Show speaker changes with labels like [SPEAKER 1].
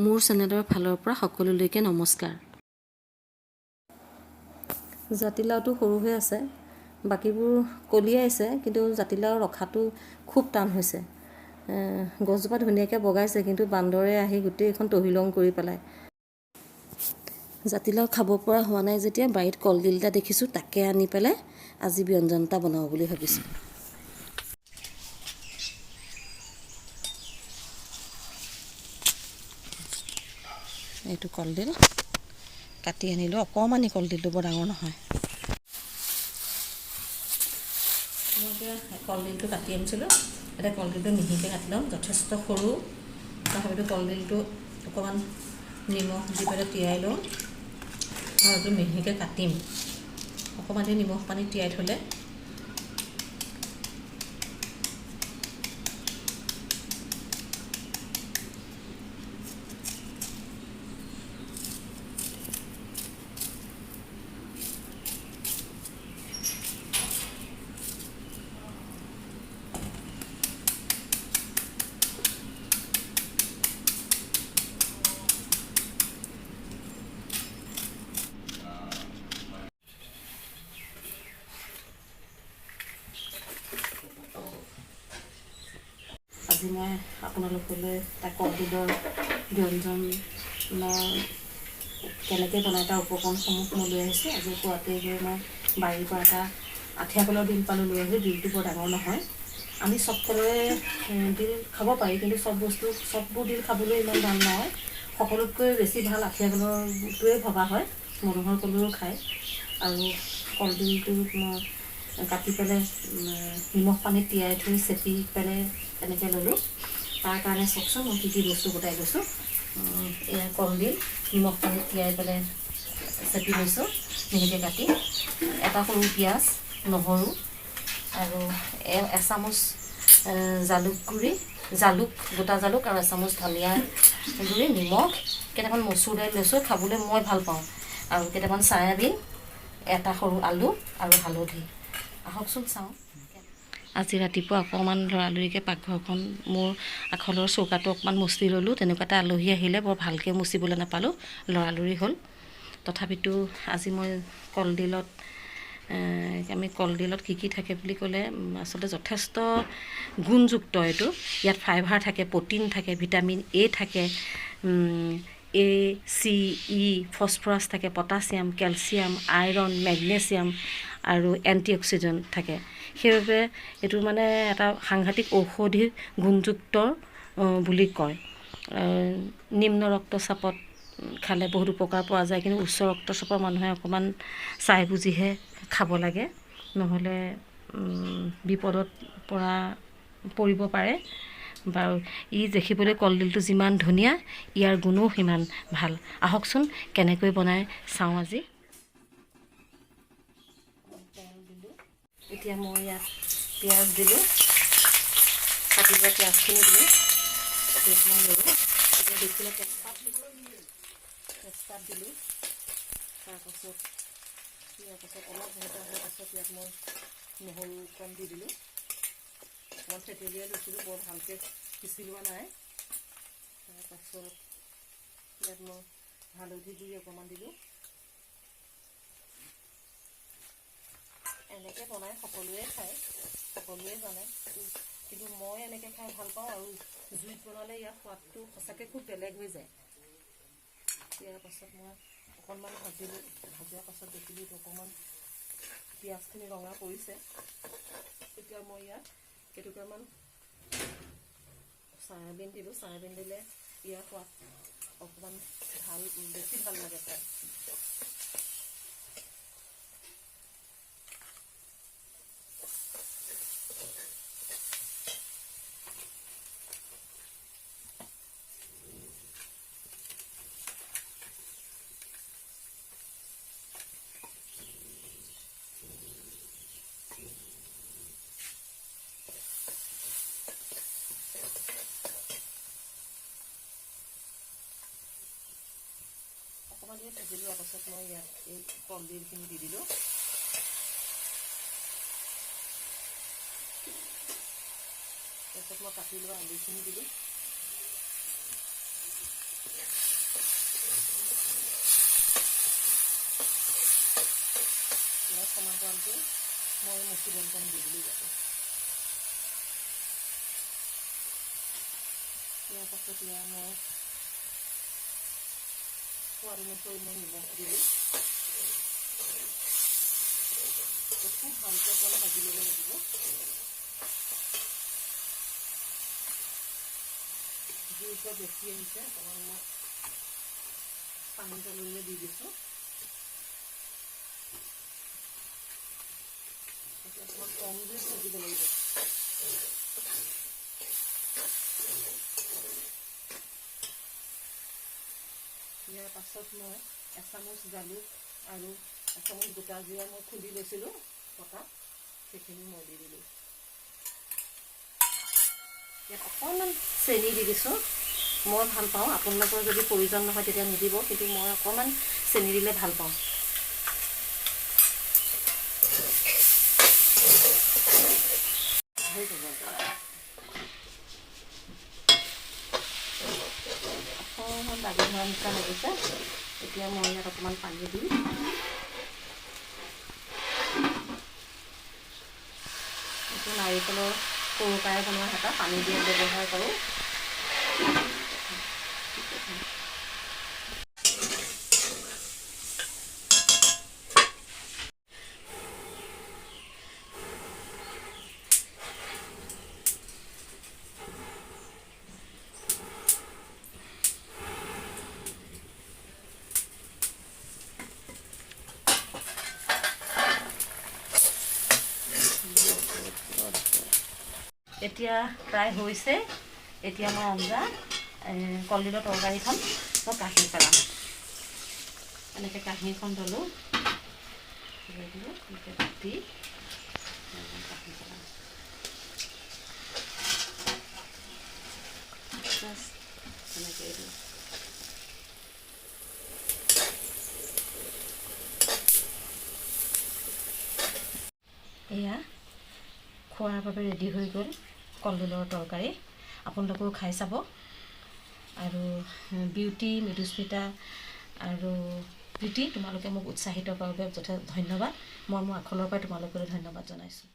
[SPEAKER 1] মোৰ চেনেলৰ ফালৰ পৰা সকলোলৈকে নমস্কাৰ। জাতিলাওটো সৰু হৈ আছে, বাকীবোৰ কলিয়াইছে, কিন্তু জাতিলাও ৰখাটো খুব টান হৈছে। গছজোপা ধুনীয়াকৈ বগাইছে, কিন্তু বান্দৰে আহি গোটেইখন তহিলং কৰি পেলায়। জাতিলাও খাব পৰা হোৱা নাই যেতিয়া বাৰীত কলডিল এটা দেখিছোঁ, তাকে আনি পেলাই আজি ব্যঞ্জন এটা বনাওঁ বুলি ভাবিছোঁ। এইটো কলডিল কাটি আনিলোঁ, অকণমানি কলডিলটো, বৰ ডাঙৰ নহয়। মই এতিয়া কলডিলটো কাটি আনিছিলোঁ। এতিয়া কলডিলটো মিহিকৈ কাটি ল'ম, যথেষ্ট সৰু। তথাপিতো কলডিলটো অকণমান নিমখ দি পেলাই তিয়াই লওঁ আৰু এইটো মিহিকৈ কাটিম। অকণমান দেৰি নিমখ পানীত তিয়াই থ'লে আজি মই আপোনালোকলৈ এটা কলডিলৰ ব্যঞ্জনৰ কেনেকৈ বনায় তাৰ উপকৰণসমূহ মই লৈ আহিছোঁ। আজি পুৱাতে গৈ মই বাৰীৰ পৰা এটা আঠিয়া কলৰ ডিল পালোঁ, লৈ আহিলোঁ। ডিলটো বৰ ডাঙৰ নহয়। আমি চব কলৰে ডিল খাব পাৰি, কিন্তু চব বস্তু চববোৰ ডিল খাবলৈ ইমান ভাল নহয়। সকলোতকৈ বেছি ভাল আঠিয়া কলৰটোৱে ভবা হয়, মনোহৰ কলৰো খায়। আৰু কলডিলটো মই কাটি পেলাই নিমখ পানীত তিয়াই থৈ চেপি পেলাই তেনেকৈ ল'লোঁ। তাৰ কাৰণে চাওকচোন মই কি কি বস্তু গোটাই লৈছোঁ। এয়া কলডিল নিমখ পানীত তিয়াই পেলাই চেপি লৈছোঁ মিহিকৈ কাটি, এটা সৰু পিঁয়াজ, নহৰু আৰু এচামুচ জালুক গুড়ি, জালুক, গোটা জালুক আৰু এচামুচ ধনিয়া গুড়ি, নিমখ, কেইটামান মচুৰ দাইল লৈছোঁ, খাবলৈ মই ভাল পাওঁ, আৰু কেইটামান চয়াবিন, এটা সৰু আলু আৰু হালধি। আহকচোন চাওঁ। আজি ৰাতিপুৱা অকণমান লৰালৰিকৈ পাকঘৰখন, মোৰ আগফালৰ চৌকাটো অকণমান মচি ল'লোঁ। তেনেকুৱা এটা আলহী আহিলে বৰ ভালকৈ মচিবলৈ নাপালোঁ, লৰালৰি হ'ল। তথাপিতো আজি মই কলডিলত, আমি কলডিলত কি কি থাকে বুলি ক'লে, আচলতে যথেষ্ট গুণযুক্ত এইটো। ইয়াত ফাইবাৰ থাকে, প্ৰ'টিন থাকে, ভিটামিন এ থাকে, এ, চি, ই, ফচফৰাছ থাকে, পটাছিয়াম, কেলছিয়াম, আইৰণ, মেগনেছিয়াম আৰু এণ্টি অক্সিডেণ্ট থাকে। সেইবাবে এইটো মানে এটা সাংঘাতিক ঔষধি গুণযুক্ত বুলি কয়। নিম্ন ৰক্তচাপত খালে বহুত উপকাৰ পোৱা যায়, কিন্তু উচ্চ ৰক্তচাপৰ মানুহে অকণমান চাই বুজিহে খাব লাগে, নহ'লে বিপদত পৰিব পাৰে। বাৰু, ই দেখিবলৈ কলডিলটো যিমান ধুনীয়া, ইয়াৰ গুণো সিমান ভাল। আহকচোন কেনেকৈ বনাই চাওঁ। আজি তেল দিলোঁ। এতিয়া মই ইয়াত পিঁয়াজ দিলোঁ, কাটি লোৱা পিঁয়াজখিনি দিলোঁ, অকণমান ল'লোঁ। এতিয়া দেখিলে তেজপাত দিলোঁ, তেজপাত দিলোঁ। তাৰপাছত ইয়াৰ পাছত অলপ ভজা হোৱাৰ পাছত ইয়াত মই নহৰু কম দি দিলোঁ। অকণমান থেতেলিয়াই লৈছিলোঁ, বৰ ভালকৈ পিচি লোৱা নাই। তাৰপাছত ইয়াত মই হালধি গুড়ি অকণমান দিলোঁ। এনেকৈ বনাই সকলোৱে খায়, সকলোৱে জানে, কিন্তু মই এনেকৈ খাই ভাল পাওঁ আৰু জুইত বনালে ইয়াৰ সোৱাদটো সঁচাকৈ খুব বেলেগ হৈ যায়। ইয়াৰ পাছত মই অকণমান ভাজিলোঁ। ভজাৰ পাছত দেখিলোঁ অকণমান পিঁয়াজখিনি ৰঙা পৰিছে। এতিয়া মই ইয়াত কেইটুকুৰামান চয়াবিন দিলোঁ। চয়াবিন দিলে ইয়াৰ সোৱাদ অকণমান ভাল, বেছি ভাল লাগে খাই। অকণমান দেৰি ভাজি লোৱাৰ পাছত মই ইয়াত এই কলডিলখিনি দি দিলোঁ। তাৰপিছত মই কাটি লোৱা আলুখিনি দিলোঁ। সমান্তৰালকৈ মই মচুৰ দাইলকণ দি দিলোঁ ইয়াতে। ইয়াৰ পাছত ইয়াৰ মই সোৱাদ অনুসৰি মই নিমখ দিলোঁ। খুব ভালকৈ অকণ ভাজি ল'ব লাগিব। জুইৰ পৰা বেছি আহিছে, অকণমান মই পানী তললৈ দি দিছোঁ। এতিয়া অকণমান কম জুইত ভাজিব লাগিব। ইয়াৰ পাছত মই এচামুচ জালুক আৰু এচামুচ গোটা জিৰা মই খুন্দি লৈছিলোঁ পটাত, সেইখিনি মই দি দিলোঁ। ইয়াত অকণমান চেনি দি দিছোঁ। মই ভাল পাওঁ, আপোনালোকৰ যদি প্ৰয়োজন নহয় তেতিয়া নিদিব, কিন্তু মই অকণমান চেনি দিলে ভাল পাওঁ। হৈ যাব। অকণমান লাগি ধৰা নিচিনা লাগিছে। এতিয়া মই ইয়াত অকণমান পানী দিম। এইটো নাৰিকলৰ সৰুকাৰে বনোৱা হেতা, পানী দিয়ে ব্যৱহাৰ কৰোঁ। এতিয়া প্ৰায় হৈছে। এতিয়া মই আঞ্জা কলডিলৰ তৰকাৰীখন মই কাঢ়ি পেলাম। এনেকৈ কাঁহীখন ল'লোঁ, লৈ দিলোঁ, এনেকৈ দি কাঢ়ি পেলাম। জাষ্ট এনেকৈ দিওঁ। এয়া খোৱাৰ বাবে ৰেডি হৈ গ'ল কলডিলৰ তৰকাৰী। আপোনালোকেও খাই চাব। আৰু বিউটি, মৃদুস্মিতা আৰু প্ৰীতি, তোমালোকে মোক উৎসাহিত কৰাৰ বাবে যথেষ্ট ধন্যবাদ। মই মোৰ আখলৰ পৰাই তোমালোকলৈ ধন্যবাদ জনাইছোঁ।